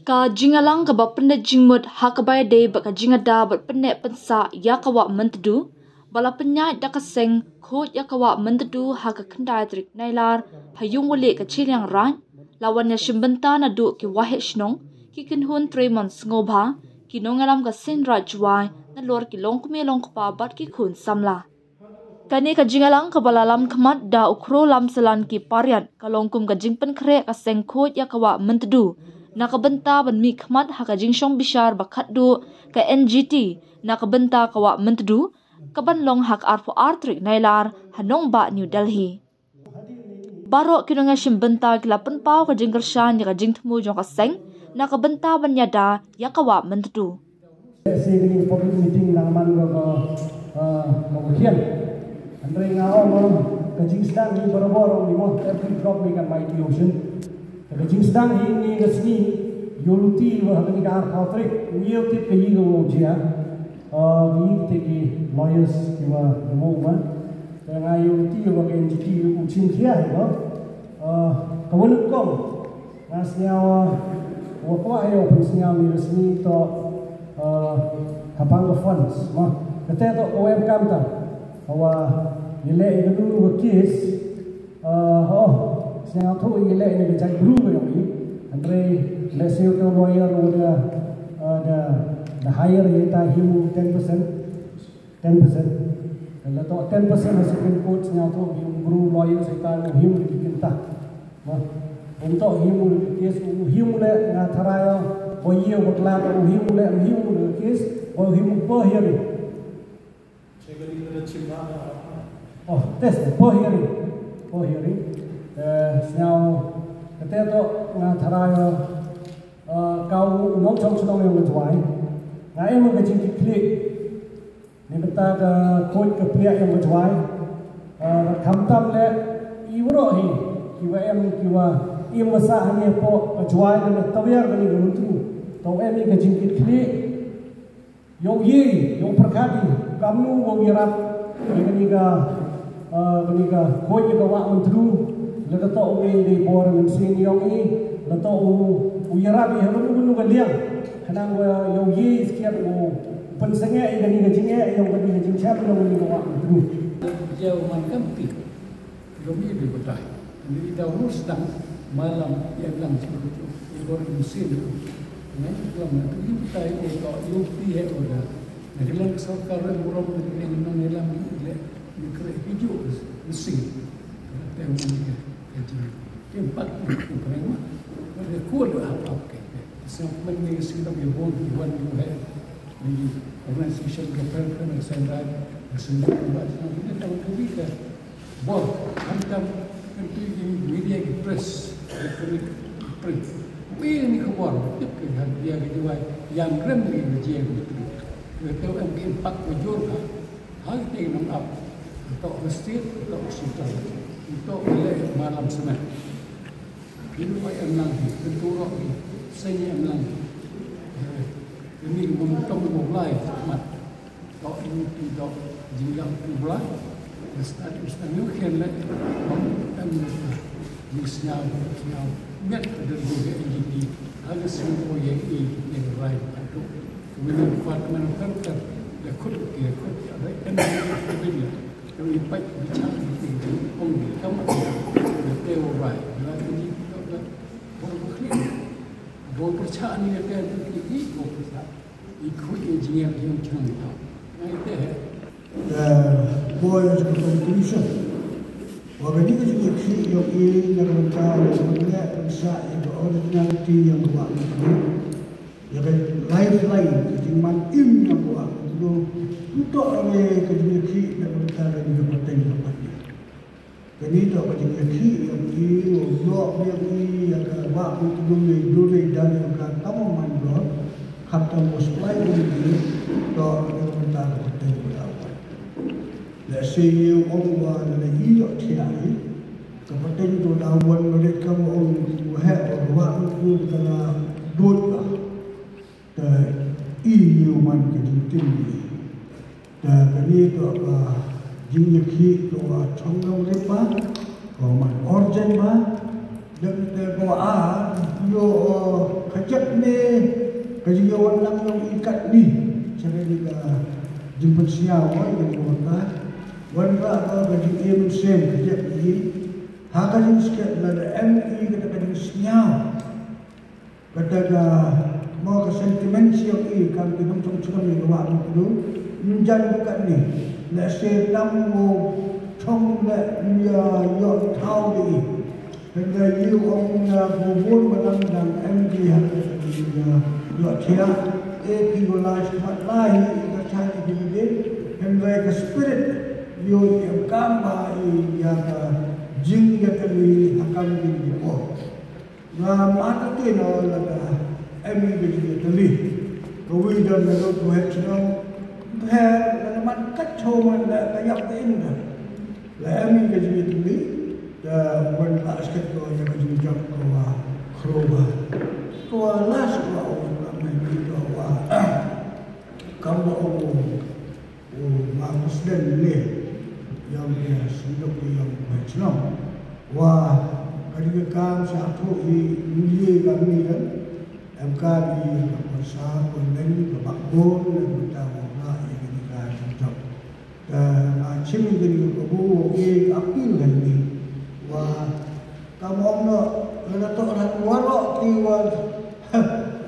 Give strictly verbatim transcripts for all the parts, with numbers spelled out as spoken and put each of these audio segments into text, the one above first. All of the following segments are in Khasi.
Ka jingialang kaba pyndep jingmut ha kaba ïadei bad ka jingada bad pynneh pynsah ïa ka Wah Myntdu, ba la pynïaid da ka seng khuid ïa ka Wah Myntdu ha ka khyndai tarik Nailar ha Ïungwaleh ka Chilliangraij, la wan ïashim bynta naduh ki waheh shnong, ki kynhun trei mon sngewbha, ki nongïalam ka Seiñ Raij Jowai, nalor ki longkmie longkpa bad ki khun samla. Kane ka jingialang kaba la lam khmat da u Kro Lamsalan ki Pariat ka long kum ka jingpynkhreh ka seng khuid ïa ka Wah Myntdu na ka bynta ban mih khmat ha ka jingshong bishar ba khatduh ka N G T na ka bynta ka Wah Myntdu, kaban long ha ka arphew ar tarik Nailar ha nongbah New Delhi. Baroh ki nongïashim bynta ki la pynpaw ka jingkyrshan ïa ka jingthmu jong ka seng na ka bynta ban ïada ïa ka Wah Myntdu. Lehse kane ka public meeting nang man ka, ka, ah, ka wakhia. Hynrei nga ong, ka jingsdang hi barabor, ong ni mo, every drop make a mighty ocean. Ka jingsdang hi ngi ka sngi, ïoh luti ba ha kane ka arphew tarik, ngi ïoh tip ka ïing ka wa u jia. Ah, ngi te ki lawyers ki wa u mo ma. Te nga ïoh luti ba ka N G T u chim khia hi mo. Ah, ka wa nyngkong. Nga sngew, uh, wa kwah ïa u pynsngew ni rasmi to, uh, hapang ka funds, mo. Kata to ka wem kam ta. Wa ngi leh ïa ka dulu ka case, uh, oh, sngewthuh ngi leh ïa ka jaitbru ka ïong i. Hynrei lehse u lawyer u da, uh, da, da hire ïa ta hi u ten percent. Ten percent. Ka la toh ten percent ha Supreme Court sngewthuh, u bru lawyer sa ka u him ki kynta. Mo. Um toh him u ki case, u him u leh nga tharai o, ba ïa u bakla u him u leh, u him u ki case, ba u him u per hearing. Oh, test, per hearing. Per hearing. Eh, sngew, kata toh nga tharai o, eh, ka u nongchong chnong ïong ka Jowai. Nga em ka jingkitkhlieh. Ni bynta ka khuid ka pliah ïong ka Jowai. Ah, khamtam leh i waroh hi, ki wa em, ki wa im wa sah hangne hapoh ka Jowai, ne tawiar kane ka Myntdu. To em i ka jingkitkhlieh. Ïong i, ïong pyrkhat i, kamnu wa ïarap ïa kane ka, ah, kane ka khuid ïa ka Wah Myntdu. Lada toh u ngi dei bor mynsiem ïong i, lada toh u, u ïarap i ha kano kano ka liang. Khnang wa ïong i skhiat u pynsangeh ïa kane ka jingeh, ïong kane ka jingchem, ïong kane ka Wah Myntdu. Ïa u man kam ti. Ïong i dei batai. Ni da u sdang malam ïa lang shu tu. I bor i mynsiem tu. Ngan lam tu i batai i ko ïong ti he order. Na ka liang ka sorkar ruh burom na ka liang nongïalam i leh. Ni kre ki ju mynsiem. Te u ni ke. Ke jing. Ke empat ni ku pernah. Pada ku ada apa ke. Sngewbha mynta ngi sngewbha ïa bun ïa wan ïa he. Ngi organization ka per ka na sendai ka sendai ka ba sngewbha ïa tang ka wi ka bor khamtam kan tu ïa media ki press, electronic print. Wi ni ka bor tip ka ha dia ka jiwai yang rem ni media ki print. Wi ka em ki impact ka jur ka ha ki teng nong ap. Tok ka state, tok ka central, tok ka leh malam semen. Kyntu em lang hi, kyntu rok hi, seng em lang hi. Eh, kini ngam tong mo lai mat. Tok yu ti tok jinglam tu blai. Stad stad yu khen le. Ngam em le. Jing sñiaw, sñiaw. Met ka der yu ke jing ti. Aga sing ko ye i ye rai atu. Kini kuat man kan kan. Le khut ke khut ya le kan. Kini Kawei pat bichah ïa ki ong ki kam ïa te u rai. Ïa ki ni ka ka bor ba khlieh. Bor ba chah ni ïa te ki ki bor ba chah. I khuid ïa jingïa ki ong chang ïa. Ngai te he. Bor ïa ka conclusion. Wa ka ni ka jingïa ki ïa ki na ka bynta ïa ka bynta ïa ka originality ïa ka bynta. Ïa ka lifeline, ka jingman im ïa ka Wah Myntdu. Nto ïa ka jingïakhih na ka bynta ka jingïapateng ka pateng. Kane to ka jingïakhih ïa ki, ïa ki, ïa ka Wah Myntdu, ïa ki, ïa ka kam man ro, khamtam u supply ïa ki, to ïa ka bynta ka pateng ka Wah. Lehse ïa u ong wa lada i ïohthiah hi. Ka pateng to da wan ba rit ka ba ong u heh ba ka Wah Myntdu ka la dud ka. Te i ïa u man ka jingtim i. Te kane to ka jingïakhih to ka chong nong rit ba. Ka man urgent ba. Dang te ko a ïoh ka jep ne Ka jingïawan lang jong i katni sha kane ka jingpynsñiaw ïa kane ka wanrah, wanrah ka jingïaid mynsiem ka jong i ha ka jingskhem lada em i kata ka jingsñiaw, kata ka, mo, ka sentiment jong i kam ki nongchong chnong ïa ka Wah Mutdu. Ym jan ka katni, lehse tam u chong leh ym ïa ïoh thaw ïa i. Hynrei i ong ïa ka bun ba dang dang em ki ha ka ïohthiah, e phi ko lai shakhmat lai i ka chai i ki bidin. Hynrei ka spirit ïoh i em kam ba i ïa ka jingïatylli ha kam ki ki por. Nga mad ruh te no lada em i ka jingïatylli. Kawei don na ruh ko heh shnong. Pher lada man kat chong man da ka ïap ka im da. La em i ka jingïatylli. Da wan la sket ko ïa ka jingjop ko wa khro wa. Ko wa las ko wa wan la mai mi ko wa. Kam wa ong u ma president ne ïong ïa sendok ïong bai chnong. Wa ka dei ka kam sa thu i ngi ka mi kan. Em ka dei ka pyrsa ko leng ka bakbon leng ka wa na i ka jingjop. Ka nga chim ïa kane ka kabu, ïa ka appeal kane. Wa ka mong noh, lada toh rat waroh ki wa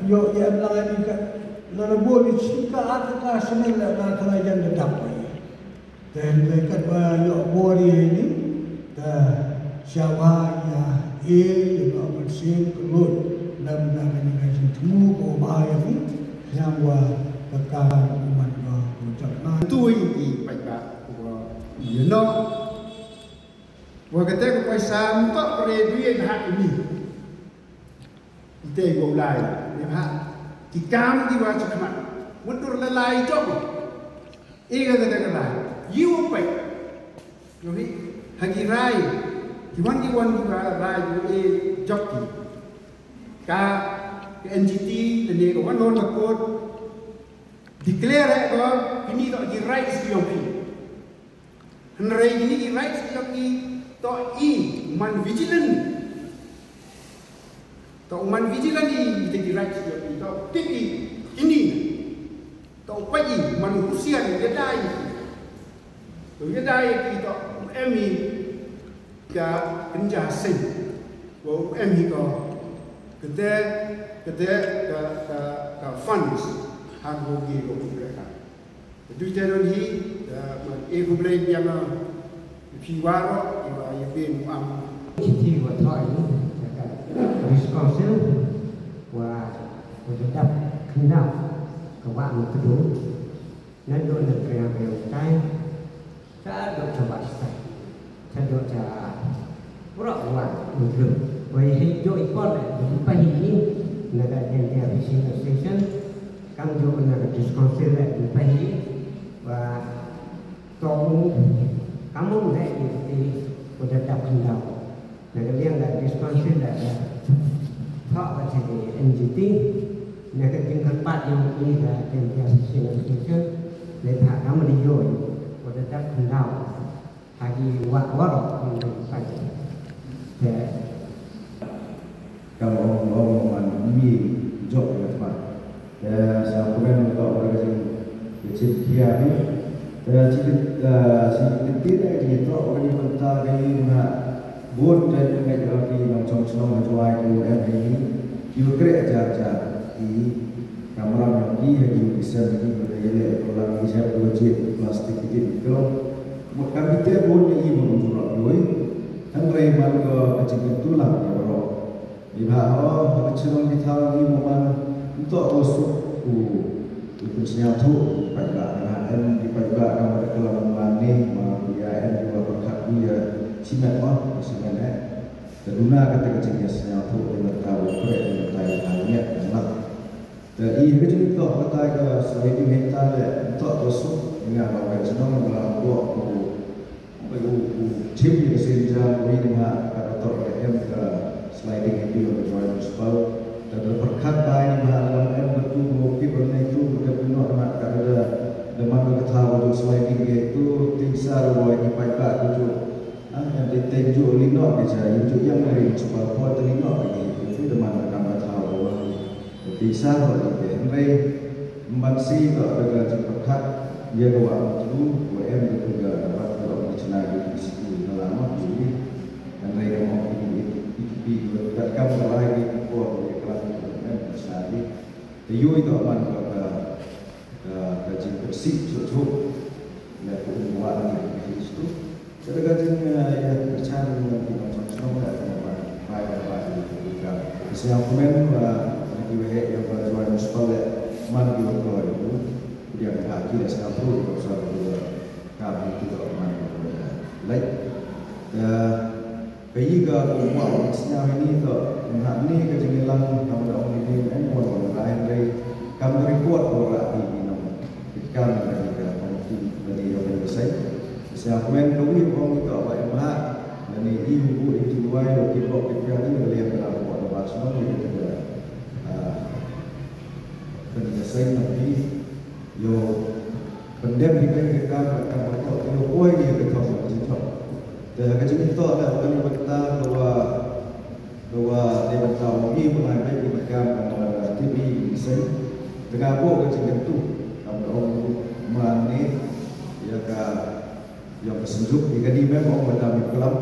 ïoh ïa lang ani ka, lada bun i chim ka at ka smen la ka ka la jan da dap wa ïa. Te hynrei katba ïoh bor ïa ini, te sha wa ïa e ïa ba mynsiem ka lut. Namar kane ka jingthmu ko ba ïa ni, sha wa ka ka man ko jap na. Tu i paidbah. Wa ïa no. Wa kata ka paisa mynta ka re duh ïa ha ini. Ite ko lai. Ïa ha. Ki kam ki wa chakmat. Mutur la lai jong. Ïa kata ka lai. Ïa u peit. Ïa hi. Ha ki rai. Ki wan ki wan ki wa rai ïa jok ki. Ka, ka N G T, te ne ka wan wan ka court. Declare ko, kini to ki rights ki yong ki. Hynrei kini ki rights ki yong ki, to i man vigilant. To man vigilant i, i te ki rights ki yong ki, to tip i, kini. To pa i, man husian, ïa dai. To ïa dai ki, to em i, ka kynja seng. Wa em hi ko. Kete, kete, ka, ka, ka funds. Han ho ki ko ki ka. Dui te don hi, da, man, e khublei biang, phi waroh, i wa i bin u am. Kiti wa thoi, ka, ka, District Council, wa, wa dap khyndaw, ka wa ma kedu. Naduh na Kriang Kriang Kai, ka dok cha Wah Stai, ka dok cha Pura Wah Mutlu. Wei hei jo i por le, di pahi i, na ka Jaintia Fishing Association, kam jo na ka District Council le, di pahi, wa to u, kam u le, i, i, u da dap khyndaw. Na ka liang da District Council da, da, thoh ka cha N G T, na ka jingkyrpad yong i ka Jaintia Fishing Association, le tha ka ma di yoi, ko da dap khyndaw, ha ki wa waroh, ko da dap khyndaw. Te, ka ong, ong, man, mi, jok, ya, Te sa kumne mynta ka jing, ka jingkhia hi. Te jingkynti, eh, jingkynti ne jingïathoh ka jingmynta ka jingmynta. Bun te jingmynta ki nongchong chnong ha Jowai ki em hi. Ki kreh jar jar ki. Kamram ki ha ki ki sem ki ki ïaleh ki lang ki jep ki jep plastik ki jep ki. Mut kam te bun ne i bun jurok lui. Hynrei man ka jingkyntu lang ka baroh. Ngi bha ho, ha ka chnong ki thaw ngi mo man, nto ko suk u, u pynsñiawthuh, paidbah, ka na em, ki paidbah, ka ma da kylla man ne, ma, ïa em, ki wa pyrkhat, ïa, cement mo, cement eh. Te duna kata ka jingïasñiawthuh, ïa, mynta u, pre, ïa, mynta ïa, ïa, ïa, ïa. Te i, ka jingtoh, kata ka, sliding, hei ta, le, nto ko suk, ïa, ba, ka chnong, ba, ko, ko, Bai u, u, chim ïa ka sienjam, u ïa ka, ka, ka toh ka em ka sliding gate ïa ka Jowai Municipal. Ka da pyrkhat bai ïa ka, ka em ka tu, u kit u nai tu, u dep u noh ka, ka da, da man ka thaw ka tu sliding gate tu, tin sa u ïa ki paidbah tu tu. Ah, em tin tin ju li noh ka ja, ïa ju ïa ka Municipal Court li noh ka gate tu, da man ka kam ka thaw ka wa. Tin sa u ïa ka. Hynrei mynta shi ka da ka jingpyrkhat ïa ka wah Myntdu, wa em ka tu ka wat ka ong ka chna ki ki siku na la ma ki ni. Hynrei ka ong ki ni ki ki ki ka kat kam ka lai ki ki por ki klam ki em ka chna ki. Te yoi ka man ka ka ka ka jingpyrsih chuh chuh. Ïa ka um wah ni ki ki siku. Ka da ka jing ïa ka chan ki nongchong shnong ka ka ma bai ka bai ki ki ka. Ka sñiaw kmen wa ki waheh ïa ka Jowai Municipal ïa man ki wa kloi ku. Ku diang ka ki da sñiaw pru ka sa ku da ka ki ki da man ku da. Lai. Ka ka yi ka ku wa sñiaw ini to. Nga ni ka jingïalang kam da ong ini em wa wa rai rai. Kam da report wa ra ki ki nong. Ki kam da ki ka komiti da ki ïa ka sai. Sñiaw kmen ka wi ong ito ba em ha. Lane i hu i tu wai ïa ki bok ki piang ni ka liang ka bok ka ba shnong ni ka. Ah, ka ni ka sai na pi ïa pyndem ni ka ka ka ka ka ka ïa poi ni ka thok ka jingthok. Te ka jingthok la ka ni bynta ka wa ka wa ni bynta wa ngi pynai bai ki ka ka ka ka ti bi ni sai. Te ka bok ka jingthok tu ka ong ma ni ïa ka Ïa ka synjuk, ïa ka dei mem ong ba dei mem klam.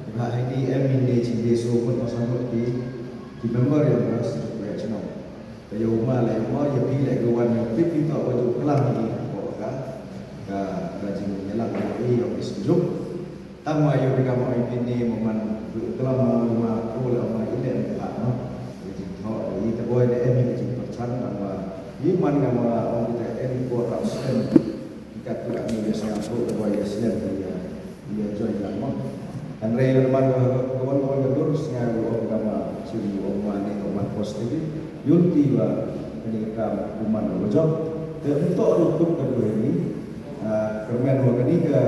Ïa ka hi ni em in ne jingdie so pun pasal mut ki, ki member ïa ka synjuk ïa chnong. Ka ïa u ma le ïa ma ïa phi le ka wan ïa phi phi to ba ju klam ni ko ka, ka, ka jingïalang ïa ka synjuk. Tang ma ïa phi ka ma ïa phi ne ma man ju klam ma ma ko le ma ïa ne ka no. Ïa jingthoh ïa te boi ne em ïa jingpyrchan tang ma ïa man ka ma ong kita em ko ka stem. Kita tu kami biasa tu ka boy Islam tu ya. Dia join lah mo. Kan rei leman ka kawan kawan ka dur sngai ong kama sini ong mane ka man positif. Yunti ba kani ka kuman ka bojok. Te untuk rukup ka dua ini. Kermen wa kani ka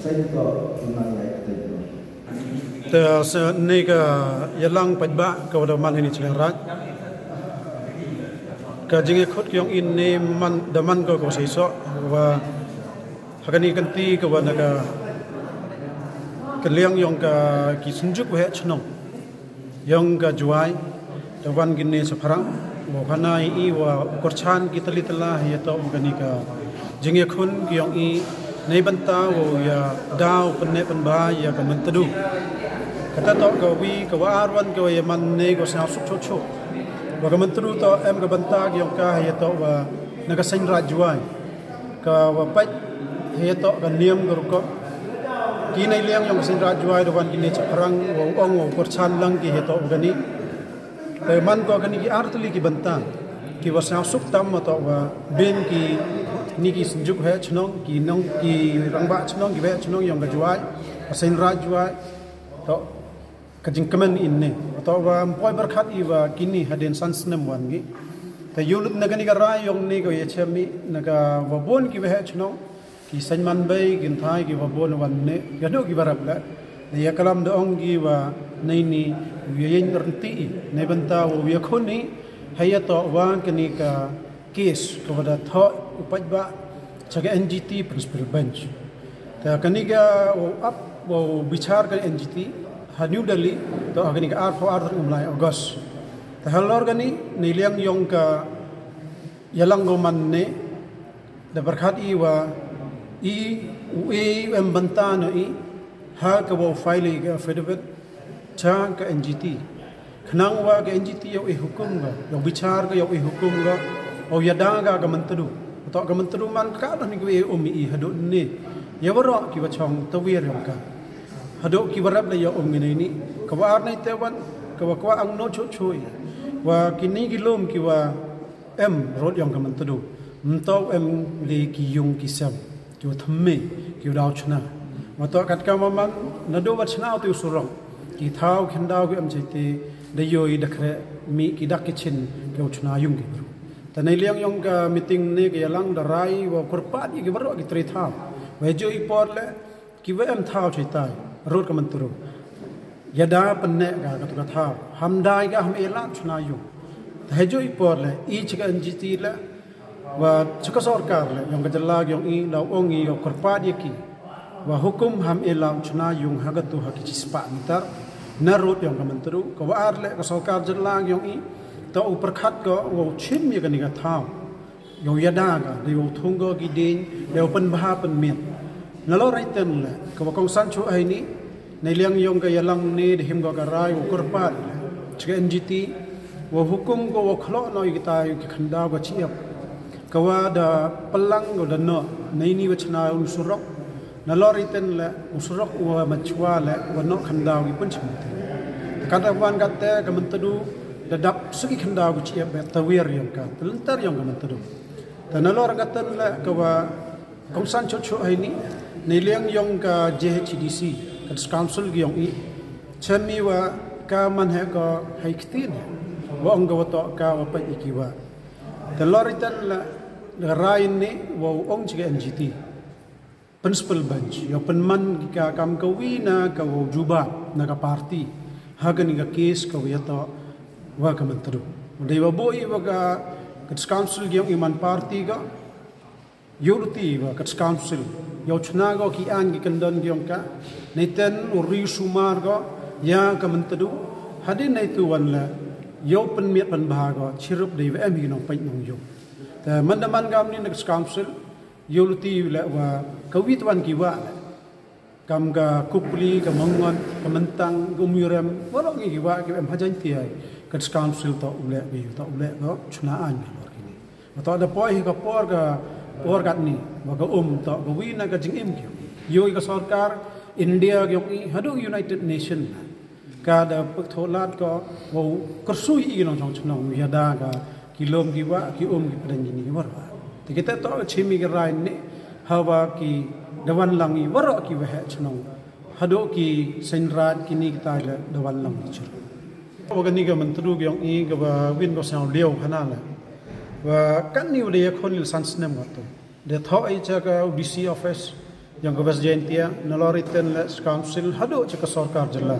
sai to kuman ya kita. Te se ne ka yalang paidbah ka wa da man ini Chengleng Raij. Ka jingïakhut ka yong i ne man da man ko ko seisoh wa ha kani ka kynti ka wa na ka ka liang yong ka ki synjuk waheh chnong yong ka Jowai da wan kine shaphrang wa khana i wa u kyrchan ki tylli tylla ha ïa to wa kani ka jingïakhun ki yong i nei bynta wa ïa daw pynne pynba ïa ka Myntdu. Kata to ka wi ka wa ar wan ka wa ïa man ne ka wa sñiaw suk chuh chuh. Wa ka Myntdu to em ka bynta ki yong ka ha ïa to wa na ka Seiñ Raij Jowai. Ka wa pait ha ïa to ka niam ka rukom. Ki nei liang yong ka Seiñ Raij Jowai da wan kine shaphrang wa u ong wa u kyrchan lang ki ha ïa to wa kani. Te man ko kani ki ar tylli ki bynta ki wa sñiaw suk tam ma to wa bin ki ni ki synjuk waheh chnong ki nong ki rangbah chnong ki waheh chnong yong ka Jowai ka Seiñ Raij Jowai to ka jingkmen in ne to wa ym poi byrkhat i wa kini hadien san snem wan ngi. Te yu lut na kani ka rai yong ne ka ïa chem i na ka wa bun ki waheh chnong ki seiñ man bei ki nthai ki wa bun wan ne ka duk ki wa rap le. Ne ïa kalam da ong ki wa nei ni ïa yin rynti i ne bynta wa ïa khun i ha ïa to wa kani ka case ka wa da thoh u paidbah cha ka N G T principal bench. Ta kani ka wa ap wa bichar ka N G T ha New Delhi to ha kani ka arphew ar tarik u bnai August. Ta halor kani nei liang yong ka ïalang ko man ne da pyrkhat i wa i u e u em bynta no i ha ka wa u file i ka affidavit cha ka N G T. Khnang wa ka N G T ïa u e hukum ka ïa u bichar ka ïa u e hukum ka ïa u ïada ka ka Myntdu. To ka Myntdu man ka da ni ka e um i haduh ne ïa waroh ki wa chong tawir yong ka haduh ki wa rap la ïa um i nei ni ka wa ar nei te wan ka wa kwah ang no chuh chuh i wa kini ki lum ki wa em rot yong ka Myntdu. Mto em le ki yung ki sem ki wa thymme ki wa daw chna. Ma to kat ka ma man na do wa chna u te u surong ki thaw khen daw ki em che te da yoi da kre mi ki dak ki chin ki wa chna yung ki bru. Ta nei liang yong ka meeting ne ka ïalang da rai wa kurpat i ki bru ki tre thaw wa jo i por le ki wa em thaw che tai rot ka Myntdu. Ïada pynne ka ka tu ka thaw ham dai ka ham e la chna yung. Ta he jo i por le i cha ka N G T le wa cha ka sorkar le yong ka jylla yong i la ong i wa kurpat ïa ki wa hukum ham e la chna yung ha ka tu ha ki chi spah meter na rot yong ka Myntdu ka wa ar le ka sorkar jylla yong i Ta u pyrkhat ko wow chim ïa kane ka thaw, yow ïada ka, dei wow thung ko ki dieng, dei wow pynbha pynmiat. Nalor ïa ten le ka wa kongsan chuh haini, nei liang yong ka ïalang ne da him ko ka rai wow kyrpad cha ka N G T wow hukum ko wow khloh noh ïa kita ïa ki khyndaw ka chiap ka wa da pynlang ko da noh nei ni wa chna u surok. Nalor ïa ten le u surok u wa machwa le wa noh khyndaw ki pun chim te. Te ka da wan ka te ka Myntdu da dap suki khyndaw ka chiap be tawir yong ka, te lynter yong ka Myntdu. Te nalor ka ten le ka wa kongsan chuh chuh haini, nei liang yong ka J H A D C, ka District Council ki yong i, chemi wa ka man he ko hai kti ne, wa ong ka wa to ka wa pa i ki wa. Te lor ïa ten le, le rai ne, wa ong chi ka N G T. Principal bench, yow pynman ki ka kam ka wi na ka wow jubab na ka party. Ha kani ka case ka wi to wa ka Myntdu. Dei wa boi wa ka, ka District Council ki yong i man party ka, yow luti wa ka District Council, yow chna ko ki an ki kyndon ki yong ka, nei ten u ri sumar ko ïa ka Myntdu, hadien nei tu wan le, yow pynmiat pynbha ko, chirup dei wa em hi nong pait nong yow. Te man da man kam ni na ka District Council, yow luti le wa ka wi tu wan ki wa le. Kam ka Kupli, ka Mangot, ka Myntang, ka Umyurem, waroh ngi ki wa ki em ha Jaintia, ka District Council to u le, ki to u le, to chna an nalor kini. Wa to da poi hi ka por ka, por katni, wa ka um to ka wi na ka jingim ki. Yow i ka sorkar India ki yong i, haduh United Nation na. Ka da pek tholat ko, wow kyrsui i nong chong chnong, ïada ka, ki lum ki wa, ki um ki pdeng kini ki waroh. Te kita to ka chimi ki rai ne, hawa ki da wan lang i waroh ki wa he chnong. Haduh ki seng rat kini kita le da wan lang i chur. Wa kani ka Myntdu ki yong i ka wa win ko sang liu khana le. Wa kani wa da ïa khon il san snem wa tu. Da thoh i cha ka D C office, yong ka West Jaintia, nalor ïa ten le Council, haduh cha ka sorkar jylla.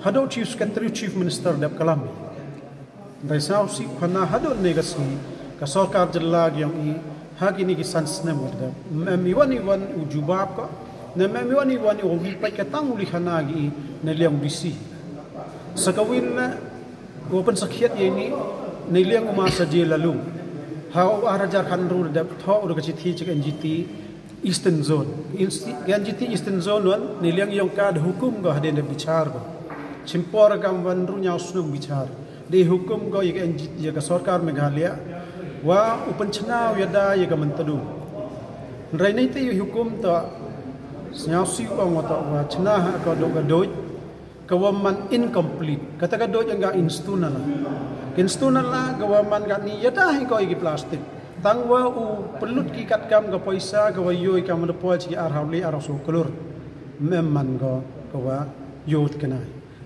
Haduh Chief Secretary, Chief Minister dep kalam. Dei saw si khana haduh ne ka si, ka sorkar jylla ki yong i, ha kini ki san snem wa dep. Em i wan i wan u jubab ko, ne em i wan i wan u wi pait ka tang u li khana ki i, ne liang D C. Sa ka win le, u pynsakhiat ïa ini, nei liang u ma sa je lalu. Ha u ar hajar khan ru dep thoh u da ka chithi cha ka N G T Eastern Zone. Insti-, ka N G T Eastern Zone wan, nei liang yong ka da hukum ko hadien da bichar ko. Chimpor kam wan ru ñiaw snem bichar. Dei hukum ko ïa ka N G T, ïa ka sorkar Meghalaya. Wa u pynchna u ïada ïa ka Myntdu. Hynrei nei te ïa hukum to, sñiaw si u ong wa to, wa chna ha ko do ka doj. Ka wa man incomplete. Kata ka doj nga instuna la. Instuna la, ka wa man ka ni ïada hi ko i ki plastic. Tang wa u pynlut ki katkam ka poisa, ka wa yoh i kam da poi chi ar haw li ar so klur. Mem man ko, ka wa yoh kena.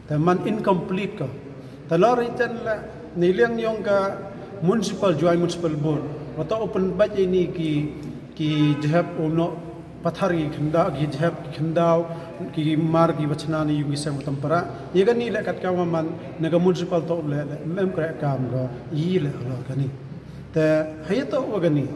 Te man incomplete ko. Te lor iten la, ni liang yong ka municipal, Jowai Municipal Board. Wa to u pynbait ini ki, ki jhep u no pathar ki khyndaw, ki jhep ki khyndaw, ki mar ki wa chna ni yung ki sem tam para. Ïa kani le katkam wa man, na ka municipal to le, le, mem kre kam ko, i le lo kani. Te, hei to wa kani.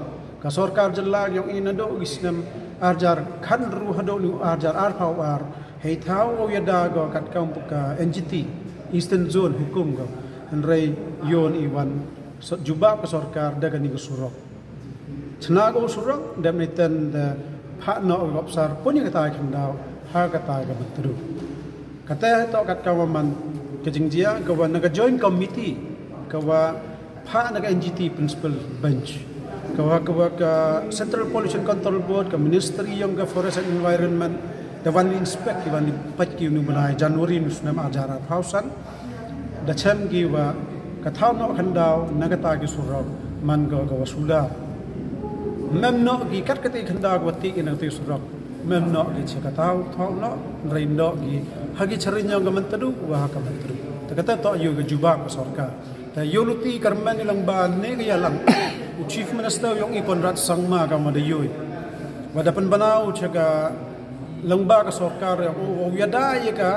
Ka sorkar jylla yong i naduh ki snem, ar hajar khan ru haduh ni ar hajar ar phaw ar. Hei thaw wa ïada ko katkam ka N G T, Eastern Zone hukum ko. Hynrei yoh i wan, so, jubab ka sorkar da kani ka surok. Chna ko surok, dep ni ten da phah noh ka opsar, pun ïa kata khyndaw, ha kata ka Myntdu. Kata to katkam wa man, ka jingjia, ka wa na ka joint committee, ka wa phah na ka N G T principal bench. Ka wa, ka wa ka Central Pollution Control Board, ka Ministry yong ka Forest and Environment, da wan inspect, ki wan pait ki uni bnai January ni snem ar hajar ar phaw san. Da chem ki wa ka thaw noh khyndaw na kata ki surok man ka, ka wa suda. Mem noh ki kat kata khyndaw ka wa ti ki na kata ki surok. Mem noh ki cha ka thaw, thaw noh, rei noh ki ha ki chariñ yong ka Myntdu, wa ha ka Myntdu. Ta kata to yoh ka jubab ka sorkar. Ta yoh luti kyrmen i lang ba ne ka ïalang. U Chief Minister yong i Conrad Sangma ka ma da yoh. Wa da pynbna u cha ka lang ba ka sorkar yong u, u ïada ïa ka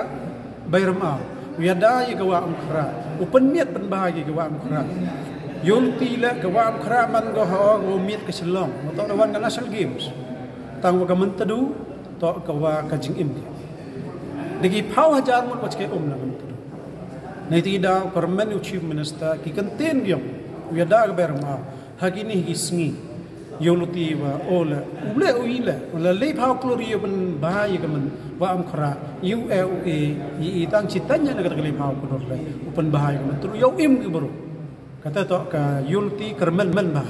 Bairma, u ïada ïa ka wa Umkra, u pynmiat pynbha ïa ka wa Umkra. Yoh luti la ka wa Umkra man ko ha, u miat ka Shillong, u to da wan ka National Games. Tang wa ka Myntdu, to ka wa ka jingim. Dagi phaw hajar mut wa chke um na ka Myntdu. Nai ti da u kyrmen u Chief Minister ki kyntien biang u ïada ka ber ma ha kini ki sngi. Ïa u luti wa o le u le u ile la lei phaw klur ïa u pynbha ïa ka men wa am khra ïa u e u e i i tang chi tanya na ka lei phaw klur le u pynbha ïa ka men tru ïa u im ki bru. Kata to ka ïa u luti kyrmen men bha.